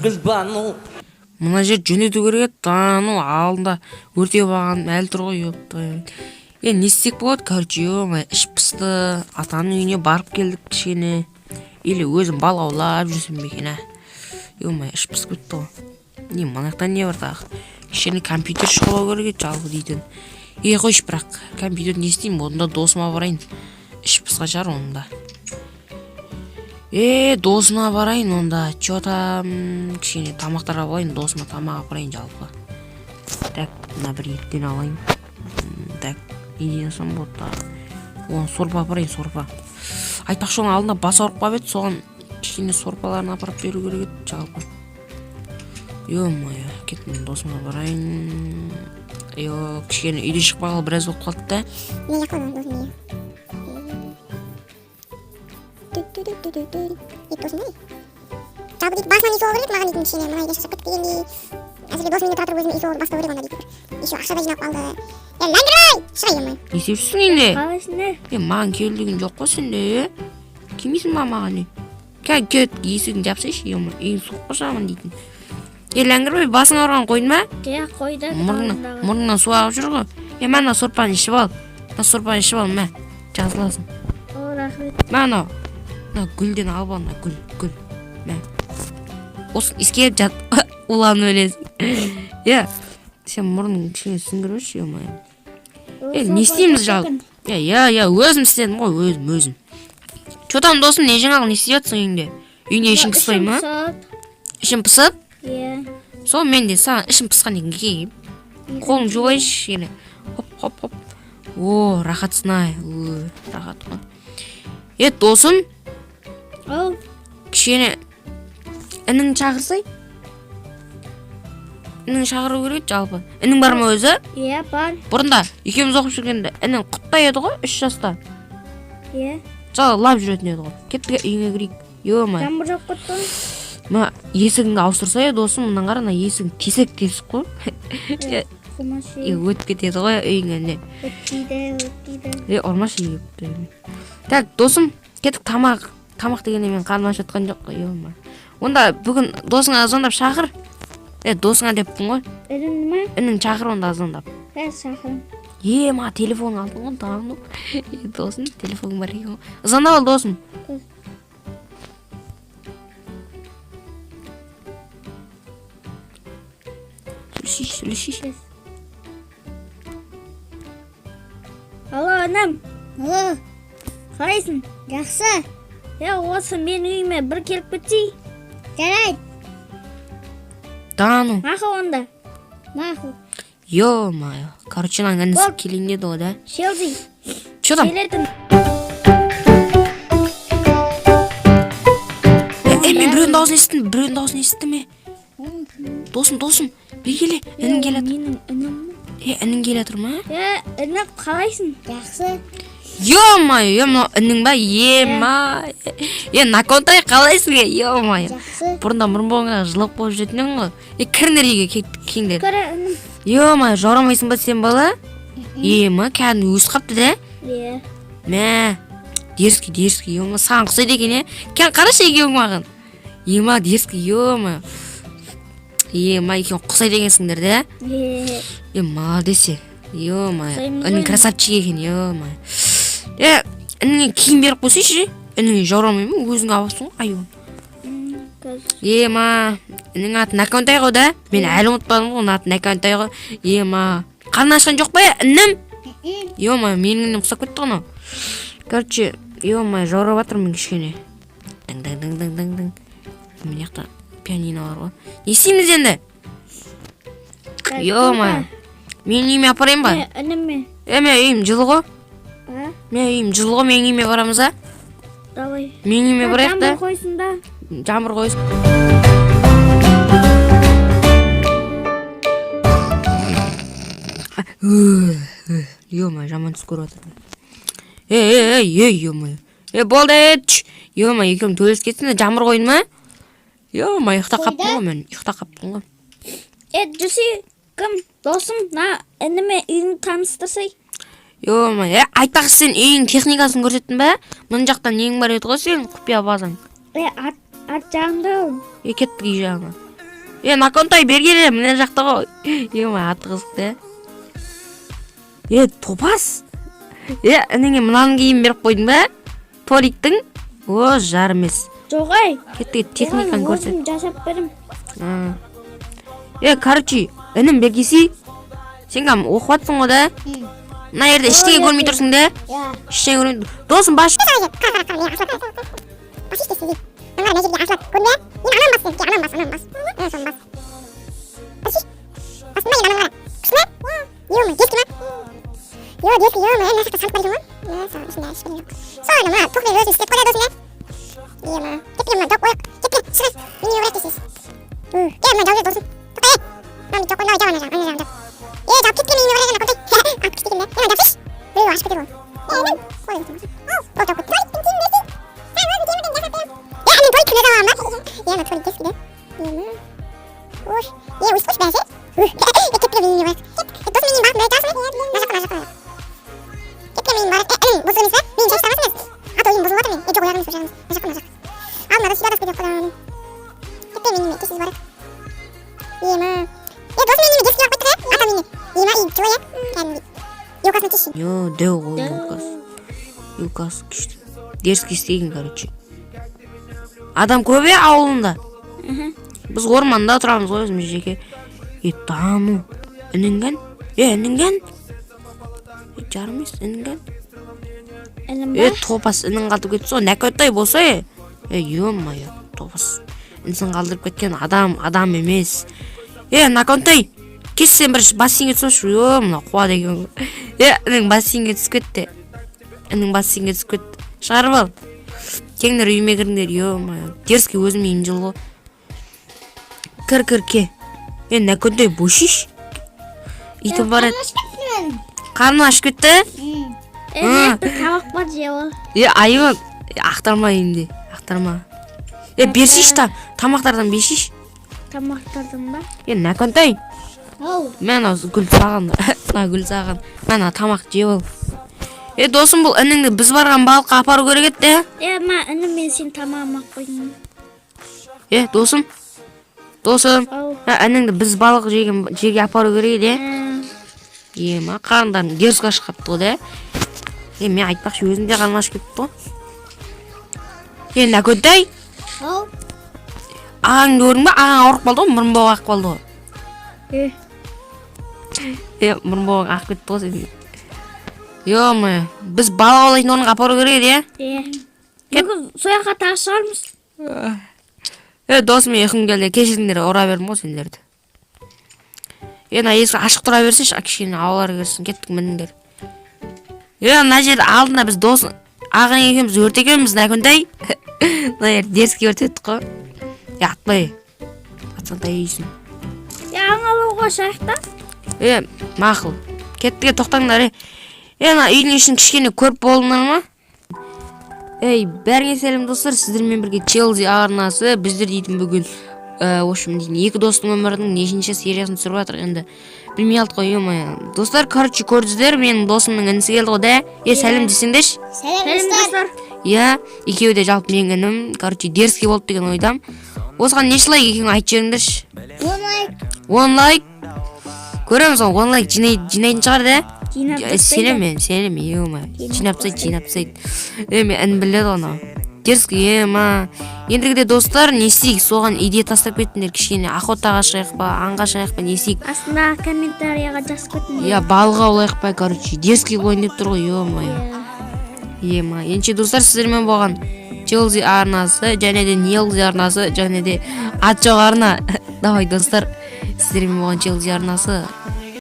Бülbül Banu. Мына жер жөндету керек еді, ну алдында өртеп алған әлі тұр ғой, ёпта. Е, не істесек болады, короче, ё, іш пысты, атаның үйіне барып келдік кішкене. Или өзім бал аулап жүрсем бе екен, ә? Ё, іш пысып кетті ғой. Не, мына жақта не бар тағы? Кішкене компьютер шұқылау керек еді жалпы дейтін. Е, қойшы, бірақ компьютер не істеймін, онда досыма барайын. Іш пысқан шығар онда. Е, досыма барайын онда. Чё там, кішкене тамақтар алып алайын, досыма тамақ апарайын жалпы. Так, мына бір еттен алайын. Так, не алсам болады тағы? Оған сорпа апарайын, сорпа. Айтпақшы, оның алдында бас ауырып қалып еді, соған кішкене сорпаларын апарып беру керек еді жалпы. Ё-моё, кеттім, мен досыма барайын. Ё, кішкене үйден шықпағалы біраз болып қалды да. Не жаққа досым үйі? Ет досым да. Жалпы дейді, басынан үй соғу керек маған дейтін, кішкене мына үйден шаршап кеттік дегендей. Әзірге досым үйінде тұра тұрып, өзім үй соғуды бастау керек онда дейтін. Еще ақша да жинап қалды. Е, Ләңгірбай! Шыға, ё. Не істеп жүрсің үйінде? Қалайсың, не? Е, маған кел деген жоқ қой сенде, е? Келмейсің ба маған, не? Кә, кет, есігін жапсайшы, ё, үйің суық қой саған дейтін. Е, Ләңгірбай, басың ауырған қойдың ба? Иә, қойды. Мұрныңнан, мұрныңнан су ағып жүр ғой. Е, мә, мына сорпаны ішіп ал. Мына сорпаны ішіп ал, мә. Жазыласың. О, рахмет. Мә, анау. Мына гүлден алып ал, мына гүл, гүл. Мә. Осыны иіскеп жат, уланып өлесің. Е, сен мұрның кішкене сүңгіріп жүрші, ё-моё. Е, не істейміз жалпы? Е, иә, иә, өзім істедім ғой, өзім, өзім. Чё там, досым, не жаңалық, не істеп жатсың үйіңде? Үйіңде ішің пыспай ма? Ішің пысып? Иә. Сол мен де саған ішім пысқан екен келгем. Қолыңды жуып алайыншы кішкене. Хоп, хоп, хоп. О, рахатсың ай. Ой, рахат қой. Е, досым, Ау, кішкене ініңді шақырсай. Ініңді шақыру керек еді жалпы. Інің бар ма өзі? Иә, бар. Бұрында екеуміз оқып жүргенде інің құттай еді ғой, 3 жаста. Иә. Жалап жүретін еді ғой. Кеттік, үйіңе кірейік. Ё-моё. Жаңбыр жауып кетті ғой. Мына есігіңді ауыстырса, е, досым, мынаны қара, мына есігің тесік тесік қой. Е, Қумашы. е, өтіп кетеді ғой үйіңе не. Өтпейді, өтпейді. Е, ұрмашы, епті. Так, досым, кеттік тамақ. Тамақ дегенде мен қарным ашып жатқан жоқ қой, ё-моё. Онда бүгін досыңа звондап шақыр. Е, досыңа деппін ғой. Інің ме? Інің шақыр онда звондап. Ә, шақырым. Е, маған телефон алдың ғой, тағы ну. Е, досым, телефоның бар екен ғой. Звондап ал, досым. Сөйлесейші, сөйлесейші. Алло, інім. Алло, Қалайсың? Жақсы. Е, осы менің үйіме бір келіп кетсей. Жарайды. Да ну. Мақұл онда. Мақұл. Ё-моё. Короче, мынаның інісі Бол. келейін деді ғой, да? Шелзи. Чё там? Келетін. Е, мен біреудің дауысын естідім, біреудің дауысын естідім, е. Досым, досым, бері келе, інің келе жатыр. Менің інім. Е, інің келе жатыр ма? Е, інім, қалайсың? Жақсы. Ё-моё, е, мынау інің ба? Ема. Е, Наконтай, қалайсың, е? Ё-моё. Жақсы. Бұрында мұрын болғанға жылап қойып жүретін едің ғой. Е, кіріңдер үйге, келіңдер. Кір, інім. Ё-моё, жаурамайсың ба сен, бала? Ема, кәдімгі өсіп қапты да? Иә. Мә, дерзкий, дерзкий, ё-моё, саған ұқсайды екен, е? Кән, қарашы екеуің маған. Ема, дерзкий, ё-моё. Ема, екеуің ұқсайды екенсіңдер да? Е, Е, молодец, е. Ё-моё, Ұқсаймыз ғой інің енді. красавчик екен, ё-моё. Е, ініңе киім беріп қойсайшы, ініңе жаурамай ма, өзің алыпсың ғой, аю. Қазір. Ема, інің аты Наконтай ғой да? Мен әлі ұмытпадым ғой, оның аты Наконтай ғой. Ема, қарны ашқан жоқ па, е, інім? Ё-моё, менің інім ұқсап кетті ғой мынау. Короче, ё-моё, жаурап жатырмын кішкене. Дың дың дың дың дың дың. Мына жақта пианино бар ғой. Не істейміз енді? Ё-моё. Менің үйіме апарайын ба? Е, ініме. Е, менің үйім жылы ғой. А? Менің үйім жылы ғой, менің үйіме барамыз, а? Давай. Менің үйіме барайық та. Жаңбыр қойсын да. Жаңбыр қойсын. Ё-моё, жаман түс көріп жатырмын. Ей, ей, ей, ей, ё-моё. Е, болды, е, түш. Ё-моё, екеуің төбелесіп кетсіңдер, жаңбыр қойды ма? Ё-моё, ұйықтап қаппын ғой мен, ұйықтап қаппын ғой. Е, жүрсе, кім? Досым, мына ініме үйіңді таныстырсай. Ё-моё, е, айтпақшы, сен үйің техникасын көрсеттің ба? Мына жақта нең бар еді ғой сенің құпия базаң? Е, арт жағында ол. Е, кеттік үй жағына. Е, Наконтай, бері кел, мына жақта ғой. Е, аты қызық та. Е, топас. Е, ініңе мынаның киімін беріп қойдың ба? Толиктің? О, жар емес. Жоқ, ей. Кеттік, техниканы көрсет. Өзім жасап берем. А. Е, короче, інім, бері келсей. Сен кәдімгі оқып жатсың ғой да? Мына жерде ештеңе көрмей тұрсың да? Иә. Ештеңе көрмей. Досым, бас. Қара, қара, қара, мен асылады. Басшы істе. Мына мына жерге асылады. Көрдің бе? Енді ананы бас сен. Ананы бас, ананы бас. Ә, соны бас. Басшы. Бастың ба енді, ананы қара. Күшті ме? Ё, детский ма? Ё, детский, ё, мына жақта сандық бар екен ғой. Мә, соның ішінде ешкім жоқ. Соны мына туфли өзі істеп қойды досым, иә. Е, мына. Кет, мына жауып қояйық. Кет, кет, шығар. Мен не барайық десіз. Кел, мына жауып жібер, досым. Тоқта, е. Мынаны жауып қой, мынау жап, ана жағын, ана жағын жап. Е, жауып кеткен, мен не барайық ана, қонтай. Атып күшті екен да. Е, мына жапсайшы. Біреу ашып кетеді ғой. Е, інім. Қой, болды, жауып кетті. Толиктің киімін берсей. Саған өзім темірден жасап беремін. Е, мен Толиктің өзі аламын ба? Е, ана Толик детский да. Е, ма. Ой, е, өйстіп қойшы бәрі ше. Е, кет, мен не барайық. Кет, е, досым, менің бағым бәрі жасын. Мына жаққа, мына жаққа. Кет, мен барайық. Е, інім, бұзық емес па? Менің шаш тағасың емес. А то үйім бұзылып жатыр мен. Е, жоқ, ояқ емес, ояқ емес. Мына жаққа, мына жаққа. Ал, мынада сюда кетеді қолдан. Кет, мен неме, тез барайық. Е, ма. Е, досым, мен неме детский алып қойдық, иә? Атам неме. Е, ма, үй, жылы, иә? Кәдімгідей. Ёлкасына тиші. Йо, дәу ғой ёлкасы. Ёлкасы күшті. Дерзкий істеген, короче. Адам көп, е, ауылында. Біз орманда тұрамыз ғой өзіміз жеке. Е, да ну. Інінген? Е, інінген? Е, жар емес, інінген. Інім Е, ба? топас, інің қалдырып кетті ғой. Нәкөтай болса, е. Е, ё-моё, топас. Інісін қалдырып кеткен адам, адам емес. Е, Наконтай, кеш, сен бір бассейнге түсші. Ё, мына қуады екен ғой. Е, інің бассейнге түсіп кетті. Інің бассейнге түсіп кетті. Шығарып ал. Келіңдер, үйіме кіріңдер, ё-моё. Дерзкий, өзім үйім жылы ғой. Кір, кір, ке. Е, Нәкөнтай, бошиш. Итім бар еді. Қарның ашып кетті? Е, мына жақта тамақ бар, жеп ал. Е, айбан, е, ақтарма үйімде, ақтарма. Е, берсейші та, тамақтардан берсейші. Тамақтардан ба? Е, Нәкөнтай, Ау. мә, мынау гүл саған, мына гүл саған. Мә, мына тамақ жеп ал. Е, досым, бұл ініңді біз барған балыққа апару керек еді де. Е, ма, інім, мен сенің тамағыңа алып қойдым. Е, досым. Досым, Ау. ә, ініңді біз балық жеген жерге апару керек еді. Ә, Е, ма, қарындарың дерзко ашып қалыпты ғой да. Е, мен айтпақшы, өзім де қарным ашып кетті ғой. Е, Нәкөнтай, Ау. ағаңды көрдің ба? Ағаң ауырып қалды ғой, мұрын боғы ағып қалды ғой. Е, Е, мұрын боғың ағып кетті ғой сенің. Ё-моё, біз балық аулайтын орынға апару керек еді, иә? Е. Бүгін сол жаққа тағы шығармыз. Е, досым, ұйқым келді, кешіріңдер, ұра бердім ғой сендерді. Е, мына есік ашық тұра берсінші, кішкене ауалар кірсін. Кеттік, мініңдер. Е, мына жер алдында біз дос ағаң екеуміз өртегенбіз, Нәкөнтай. Мына жер дерзкий өртедік қой. Е, атпай. Атсаң таяйсың. Е, аң алуға шығайық та. Е, мақұл. Кеттік, е, тоқтаңдар, е. Е, мына үйдің ішін кішкене көріп болдыңдар ма? Ей, бәріңе сәлем, достар, сіздермен бірге Челзи арнасы. Біздер дейтін бүгін, в общем, дейтін екі достың өмірінің нешінші сериясын түсіріп жатыр енді. Білмей қалдық қой, ё-моё. Достар, короче, көрдіңіздер, менің досымның інісі келді ғой да. Е, сәлем десеңдерші. Сәлем, достар. Иә, екеуі де жалпы менің інім, короче, дерзкий болды деген ойдамын. Осыған неше лайк екенін айтып жіберіңдерші. 10 лайк. 10 лайк. Көреміз ғой, 10 лайк жинайтын шығар да. Жинап Е, сенемін мен, сенемін, ё-моё. Жинап тастайды, жинап тастайды. Е, мен інім біледі ғой анау. Дерзкий, е, ма. Ендігіде, достар, не істейік? Соған идея тастап кеттіңдер. Кішкене охотаға шығайық па, аңға шығайық па, не істейік? Астына комментарияға жазып кетіңдер. Иә, балық аулайық па, короче, дерзкий қояйын деп тұр ғой, ё-моё. Е, ма. Ендеше, достар, сіздермен болған Челзи арнасы және де Нелзи арнасы және де ат жоқ арна. Давай, достар, сіздермен болған Челзи арнасы.